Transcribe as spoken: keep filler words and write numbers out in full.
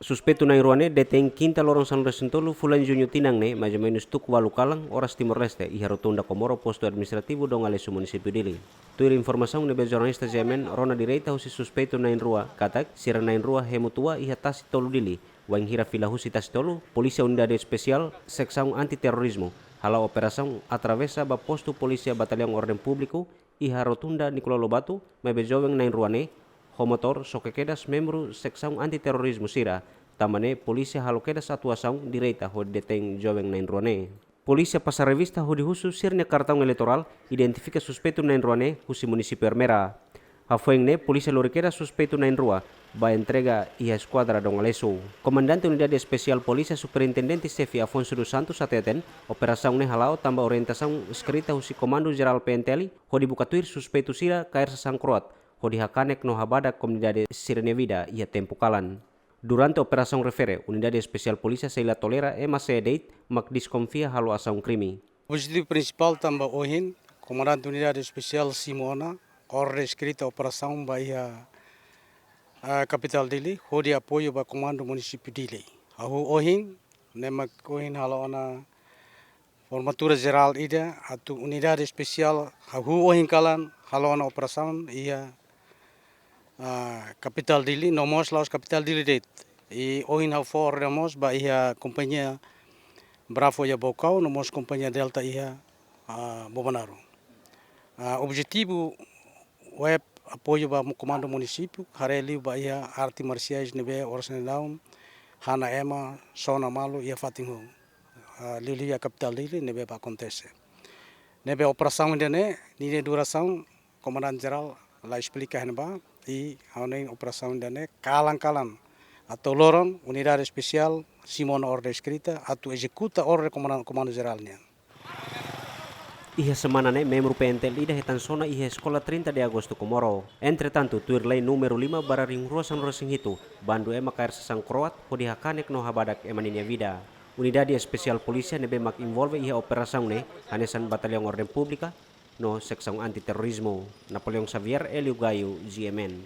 Suspeitu na'in-rua ne'e detein kinta loron sanulu-resin-tolu fulan Juñu tinan ne'e, mais ou menus tuku ualu kalan, oras Timor-Leste, iha Rotunda Comoro, Postu Administrativu Dom Aleixo, Munisípiu Dili. Tuir informasaun ne'ebé jornalista G M N rona direta husi suspeitu na'in-rua, katak sira na'in-rua hemu tua iha Tasi Tolu Dili, wainhira fila husi Tasi Tolu, Polísia Unidade Espesiál Seksaun Anti Terrorizmu hala'o operasaun atravesa ba postu polísia Bataliaun Orden Públiku iha Rotunda Nicolau Lobato, maibé joven na'in-rua ne'e ho motór xoke kedas membru Seksaun Anti Terrorizmu sira, tanba ne'e polísia halo kedas atuasaun direta hodi detein joven na'in-rua ne'e. Polísia pasa revista hodi husu sira-nia kartaun eleitorál, identifika suspeitu na'in-rua ne'e husi Munisípiu Ermera. Hafoin ne'e, polísia lori kedas suspeitu na'in-rua ba entrega iha Eskuadra Dom Aleixo. Komandante Unidade Espesiál Polísia, Superintendente Xefe Afonso dos Santos hateten, operasaun ne'e hala'o tanba orientasaun eskrita husi Komandu Jerál P N T L, hodi buka tuir suspeitu sira kaer sasán kro'at, hodi hakanek no habadak komunidade sira-nia vida iha tempu kalan. Durante operasaun refere, Unidade Espesiál Polísia sei la tolera ema sé de'it mak deskonfia halo asaun krime. Objetivu prinsipál tanba ohin, Komandante Unidade Espesiál simu ona orden eskrita operasaun ba iha, ah, kapitál Dili, hodi apoiu ba Komandu Munisípiu Dili. Hahú ohin, ne'e mak ohin halo ona formatura jerál ida, atu Unidade Espesiál hahú ohin kalan halo ona operasaun iha, ah, kapitál Dili, no mós la'ós kapitál Dili de'it. I ohin ha'u fó orden mós ba iha kompañia Bravo iha Baucau, no mós kompañia Delta iha, ah, Bobonaro. Ah, objetivu web apoiu ba komandu munisípiu, haree liu ba iha arte marsiais ne'ebé oras ne'e daudaun hana ema sona malu iha fatin hotu. Ah, liuliu iha kapitál Dili ne'ebé ba akontese. Ne'ebé operasaun ida-ne'e, ninia durasaun, Komandante Jerál la esplika iha ne'ebá, i ha'u hanoin operasaun ida-ne'e kalan-kalan atu loron, Unidade Espesiál simu ona orden eskrita atu ezekuta orden Komandan-, Komandu Jerál nian. Iha semana ne'e, membru P N T L ida hetan sona iha Eskola trinta de Agosto Comoro. Entretantu, tuir lei númeru lima barra rihun rua sanulu-resin-hitu, bandu ema kaer sasán kro'at hodi hakanek no habadak ema ninia vida. Unidade Espesiál Polísia ne'ebé mak envolve iha operasaun ne'e, hanesan Bataliaun Orden Públika no Seksaun Anti Terrorizmu. Napoleão Xavier, Hélio Gaio, G M N.